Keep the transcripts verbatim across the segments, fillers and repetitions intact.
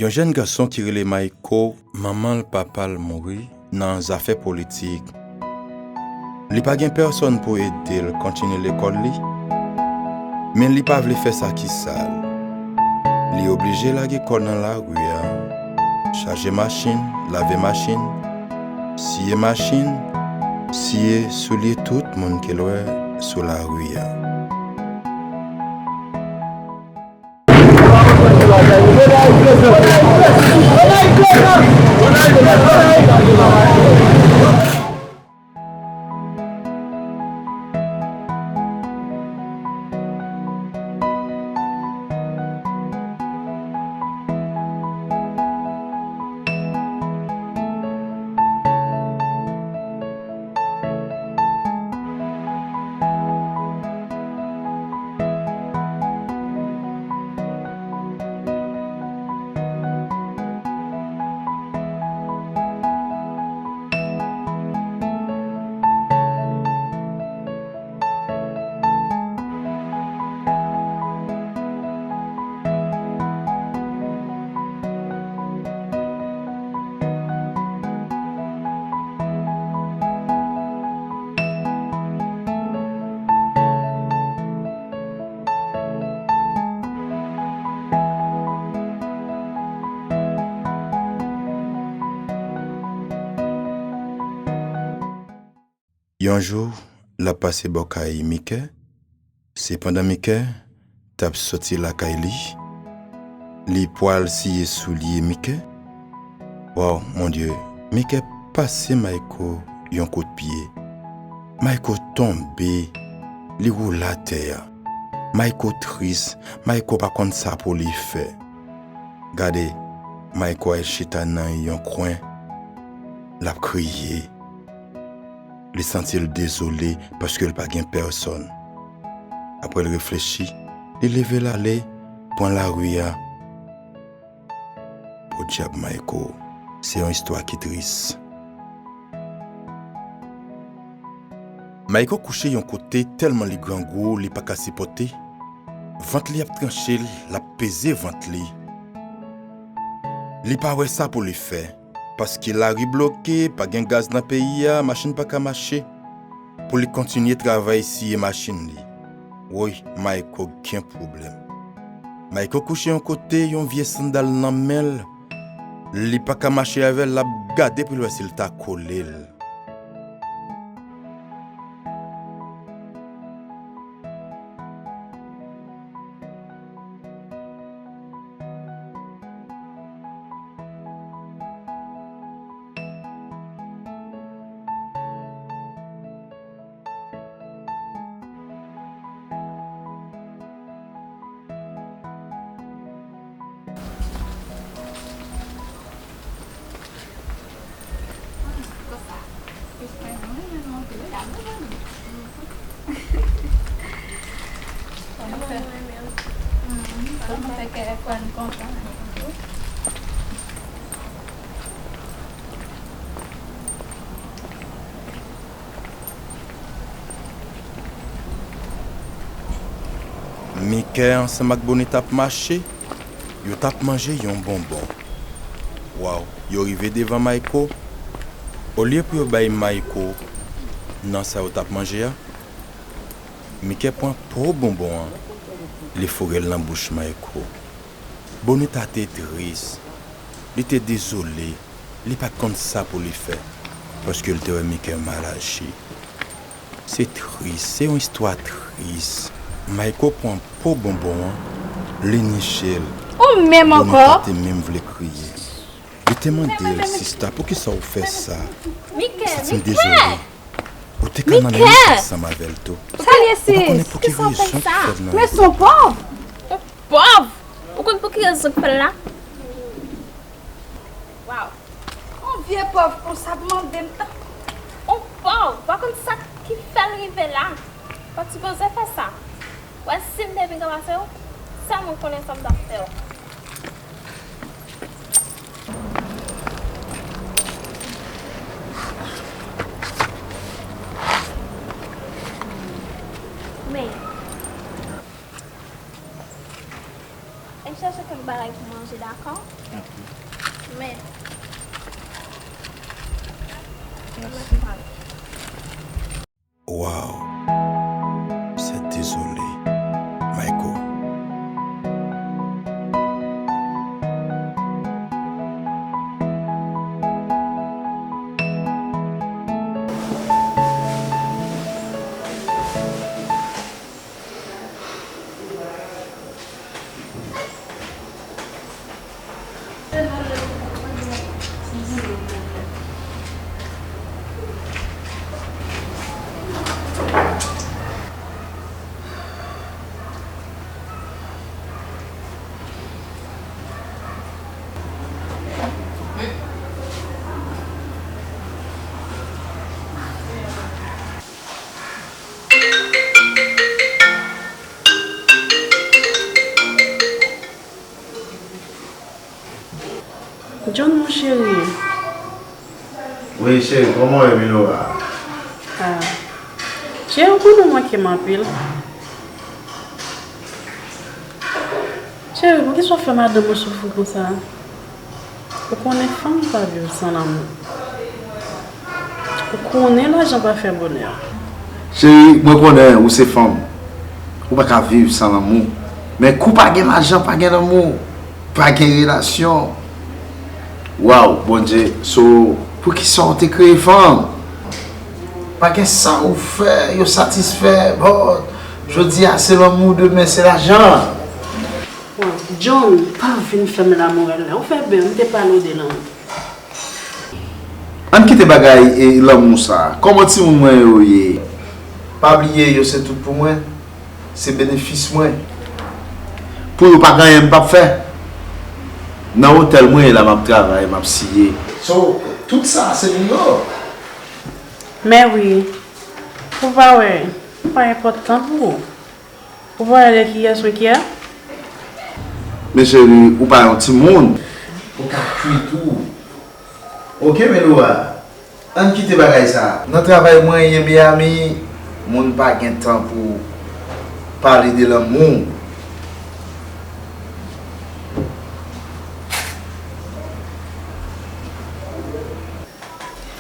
Yon jèn gason ki rele Mayko, manman l, papa l mouri nan zafè politik. Li pa gen pèsonn pou ede l kontinye lekòl li, men li pa vle fè sa ki sal. Li oblije lage kò l nan lari a, chaje machin, lave machin, siye machin, siye soulye tout moun ke l wè sou lari a. Yon jou, l ap pase bò kay Mikè. Se pandan Mikè t ap soti lakay li, li pwal siye soulye Mikè. Waw, Bondye, Mikè pase Mayko yon kout pye. Mayko tonbe, li woule atè a. Mayko tris, Mayko pa konn sa pou li fè. Gade, Mayko al chita nan yon kwen, l ap kriye. Li santi l dezole paske l pa gen pèsonn. Apre l reflechi, li leve l ale, pran lari a. Podyab Mayko, se yon istwa ki tris. Mayko kouche yon kote tèlman li grangou, li pa ka sipòte. Vant li ap tranche l, l ap peze vant li. Li pa wè sa pou li fè, paske lari bloke, pa gen gaz nan peyi a, machin pa ka mache. Pou li kontinye travay siye machin li. Woy, Mayko gen pwoblèm. Mayko kouche yon kote, yon vye sandal nan men l. Li pa ka mache avè l, l ap gade pou l wè si l ta kole l. Mikè ansanm ak Bonita ap mache, yo t ap manje yon bonbon. Waw, yo rive devan Mayko. Olye pou yo bay Mayko nan sa yo t ap manje a, Mikè pran po bonbon an, li foure l nan bouch Mayko. Bonita te tris, li te dezole, li pa t konn sa pou li fè, paske l te wè Mikè mal aji. Se tris, se yon istwa tris. Mayko pran po bonbon an, li niche l. Ou menm ankò? Bonita te menm vle kriye. Li te mande l, "Sista, poukisa w fè sa?" Mikè, Mikè! Ou te ka nan menm ansanm avè l tou. Sa l ye, sis? Ou pa konnen pou ki rezon ki fè l nan... Men se yon pòv! Yon pòv! Ou konn pou ki rezon ki fè l la? Waw! Yon vye pòv konsa ap mande m tan. Yon pòv! Ou pa konn sa ki fè l rive la. Pa t sipoze fè sa. Wè, si m te vin ranmase w, sèl mwen konnen sa m t ap fè w. Men. Al chèche kèk bagay pou manje, dakò? Ok. Men. Mèsi. Wow. C'est désolé. Michael. John, mon cheri. Wi, cheri, kòman w ye, Milora? Ah. Cheri, ou konnen w manke m anpil. Cheri, poukisa w fè madanm ou soufri konsa? Ou konnen fanm pa viv san lanmou. Ou konnen lajan pa fè bonè. Cheri, mwen konnen ou se fanm. Ou pa ka viv san lanmou. Men kou pa gen lajan, pa gen lanmou, pa gen relasyon. Waw, Bondye, so, poukisa w te kreye fanm? Pa gen sa ou fè, yo satisfè, bon, jodi a se lanmou, demen se lajan. Waw, John, pa vin fè m lamourèl la. Ou fè byen, m te pale w de lanmou. Ann kite bagay e lanmou sa. Kòman timoun mwen yo ye? Pa bliye, yo se tout pou mwen. Se benefis mwen. Pou yo pa gen anyen m p ap fè. Nan otèl mwen ye la, m ap travay, m ap siye. So, tout sa se pou yo. Men wi, ou pa wè, ou pa enpòtan pou ou. Ou pa wè de kiyès mwen ki a? Men cheri, ou pa yon timoun. Ou ka kwi tou. Oke, Milora, ann kite bagay sa. Nan travay mwen ye Miami, moun pa gen tan pou pale de lanmou.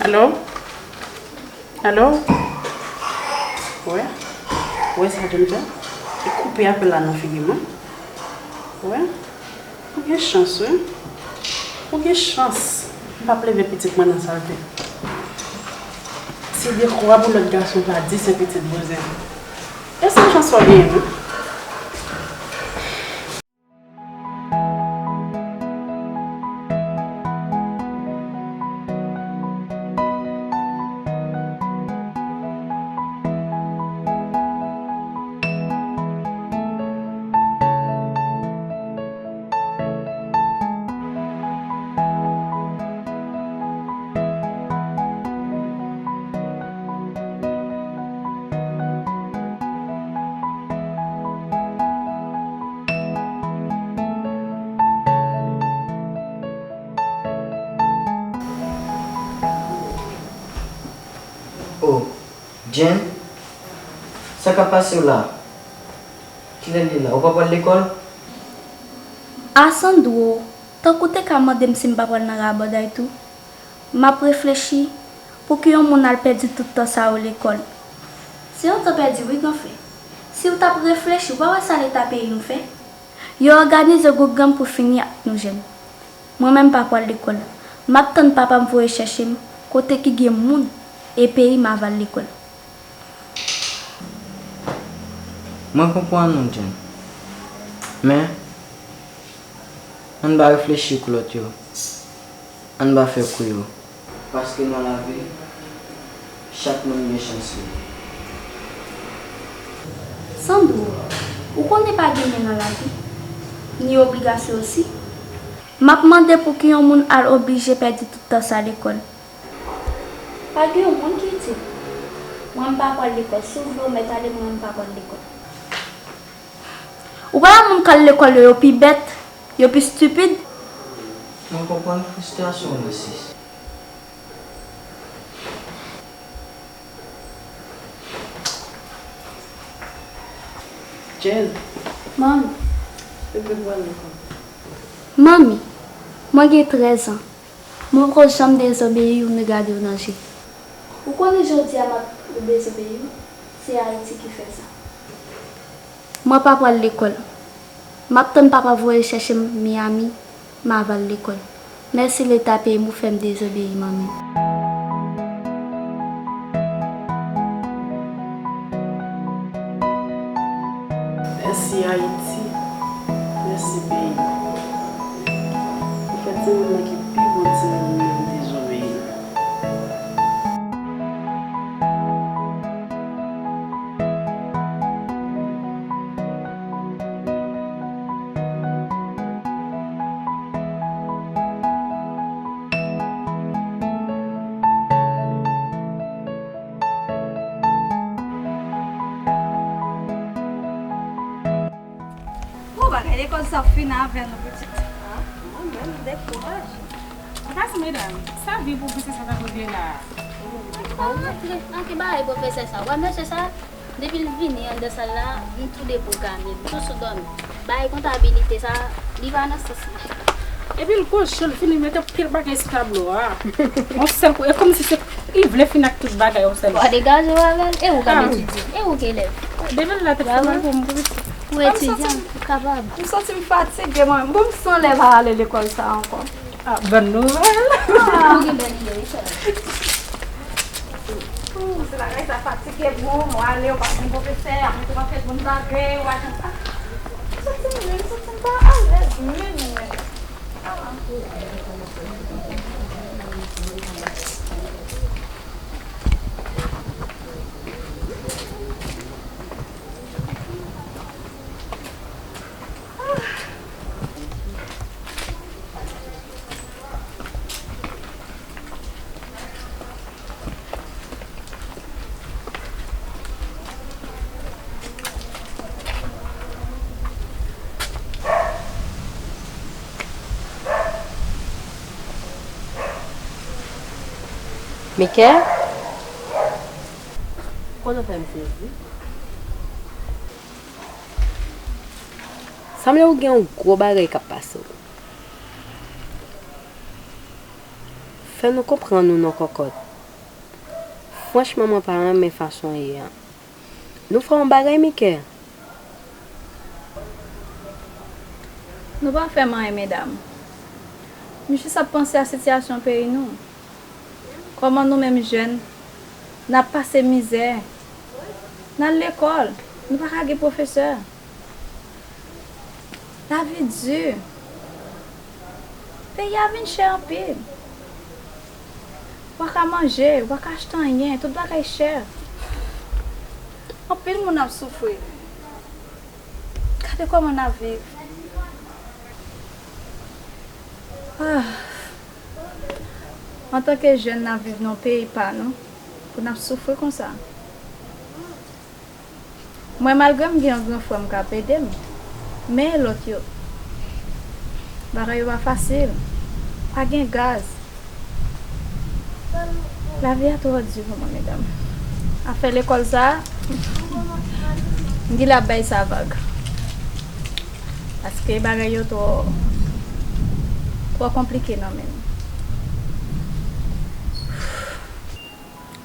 Alo? Alo? Wè? Wè sa John fè? Li koupe apèl la nan figi mwen. Wè? Ou gen chans, wi. Ou gen chans. M p ap leve pitit mwen nan salte. Se de kwa pou lòt gason pa di se pitit bouzen. E se chans w ap genyen, wi. Oh, Jen, sa k ap pase w la? Kilè l ye la? Ou pa pral lekòl? A Sandro, tankou w te ka mande m si m pa pral nan rabòday tou. M ap reflechi, pou ki yon moun al pèdi tout tan sa yo lekòl? Se yon tan pèdi wi, granfrè. Si w t ap reflechi, ou pa wè sa Leta peyi nou fè? Yo òganize gwo gang pou fini ak nou jèn. Mwen menm m pa pral lekòl. M ap tann papa m voye chèche m kote ki gen moun e peyi m avan l lekòl. Mwen konprann ou, Jen. Men, ann pa reflechi kou lòt yo. Ann pa fè kou yo. Paske nan lavi, chak moun gen chans li. Sandro, ou konnen pa gen men nan lavi, ni obligasyon osi. M ap mande pou ki yon moun al oblije pèdi tout tan sa lekòl. Pa gen yon moun ki itil. Mwen, m pa pral lekòl. Si w vle w mèt ale, mwen, m pa pral lekòl. Ou pa wè moun k al lekòl yo, yo pi bèt, yo pi stipid? Mwen konprann fristrasyon w, sis. Jen. Manmi. Bebe pral lekòl. Manmi, mwen gen trèz an. Mwen poko janm dezobeyi w ni gade w nan je. Ou konnen jodi a m ap dezobeyi w? Se Ayiti ki fè sa. Mwen pa pral lekòl. M ap tann papa voye chèche m Miami, m a va l lekòl. Mèsi Leta peyi m ou fè m dezobeyi manmi. Mèsi Ayiti, mèsi peyi m. Ou fè timoun nan ki pi bon timoun nan dezobeyi. Bon, bagay lekòl sa ap fini avè nou pitit. Ah, mwen menm, m dekouraje. Anpase medam, sa vi pwofesè sa t ap regle la a? Antre, antre bagay pwofesè sa. Wè mesye sa, depi l vini anndan sal la, m tou depwograme, m tou sou dòmi. Bagay kontabilite sa, li pa nan sans mwen. Epi l gwo je l fini mete pil bagay sou tablo a. Yon sèl kou, e kòmsi se, li vle fini ak tout bagay yon sèl kou. Wa degaje w avè l, e ou k ap etidye, e ou k elèv. Depi l la tèt fè mal pou m pou pitit. Ou etidyan, ou kapab. M santi m fatige mwen. Bon, m san lè pa ale lekòl sa ankò. Ah, bòn nouvèl. Ou gen bèl ide wi sè. Ou se bagay sa fatige bon, ou ale, ou pa gen pwofesè, apre tou pa fè bon bagay, ou pa gen, ah, m santi m, m santi m pa alèz menm, menm. Ah. Mickey? Konnen w fè m sezi. Sanble ou gen yon gwo bagay k ap pase w. Fè nou konprann ou non kòkòt. Franchman mwen pa renmen fason w ye an. Nou fè yon bagay Mickey? Nou pa fè m anyen medam. M jis ap panse a sitiyasyon peyi nou. Kòman nou menm jèn, n ap pase mizè. N al lekòl, nou pa ka gen pwofesè. Lavi di. Peyi a vin chè anpil. W pa ka manje, w pa ka achte anyen, tout bagay chè. Anpil moun ap soufri. Gade kòman n ap viv. Ah. Antanke jèn, n ap viv nan yon peyi pa nou, pou n ap soufri konsa. Mwen, malgre m gen yon gran frè m k ap ede m, men e lòt yo, bagay yo pa fasil. Pa gen gaz. Lavi a twò di pou mwen, medam. Afè lekòl sa a, m genlè ap bay sa vag. Paske bagay yo twò, twò konplike nan men m.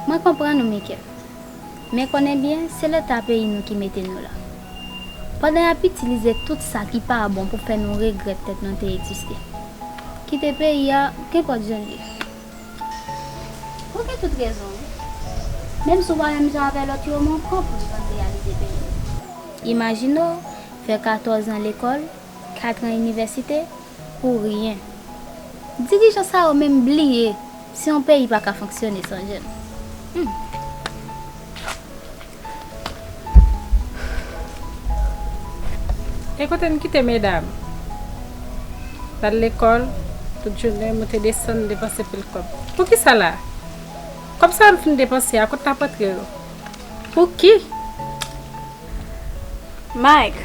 Mwen konprann ou, Mickey. Men konnen byen, se Leta peyi nou ki mete nou la. Pandan y ap itilize tout sa ki pa bon pou fè nou regrèt tèt nou te egziste. Kite peyi a, kenpòt jan l ye. Ou gen tout rezon, wi. Menm si w pa menm jan avè lòt yo, men w pran pou w jwenn reyalite peyi nou. Imajine w, fè katòz an lekòl, kat an inivèsite, pou ryen. Dirijan sa yo menm bliye si yon peyi pa ka fonksyone san jèn. Hmm. E kote n kite medam? N al lekòl, tout jounen, moute desann, depanse pil kòb. Poukisa la? Kòb sa yo n fin depanse a, kot n ap rantre yo? Pouki? Mike,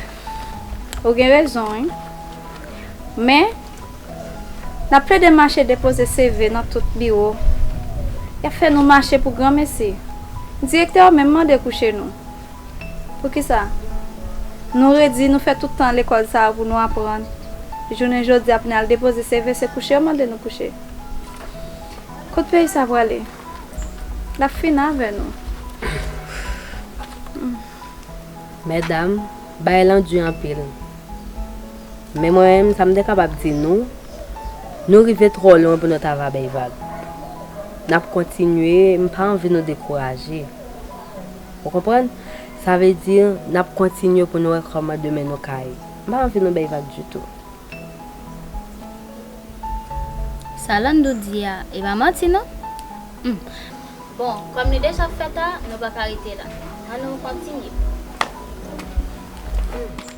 ou gen rezon, wi. Men, n ap plede mache depoze C V nan tout biwo. Y ap fè nou mache pou granmesi. Direktè yo menm mande kouche nou. Poukisa? Nou redi, nou fè tout tan lekòl sa a pou nou aprann. Jounen jodi a pou n al depoze C V, se kouche yo mande nou kouche. Kot peyi sa prale? L ap fini avè nou. Medam, bagay lan di anpil. Men mwen menm, sa m te kapab di nou, nou rive twò lwen pou nou ta va bay vag. N ap kontinye, m pa anvi nou dekouraje. Ou konprann? Sa vle di, n ap kontinye pou nou wè kòman demen nou ka ye. M pa anvi nou bay vag ditou. Sa Landou di a, e pa manti non. Hmm. Bon, kòm li deja fèt a, nou pa ka rete la. Ann nou kontinye. Hmm.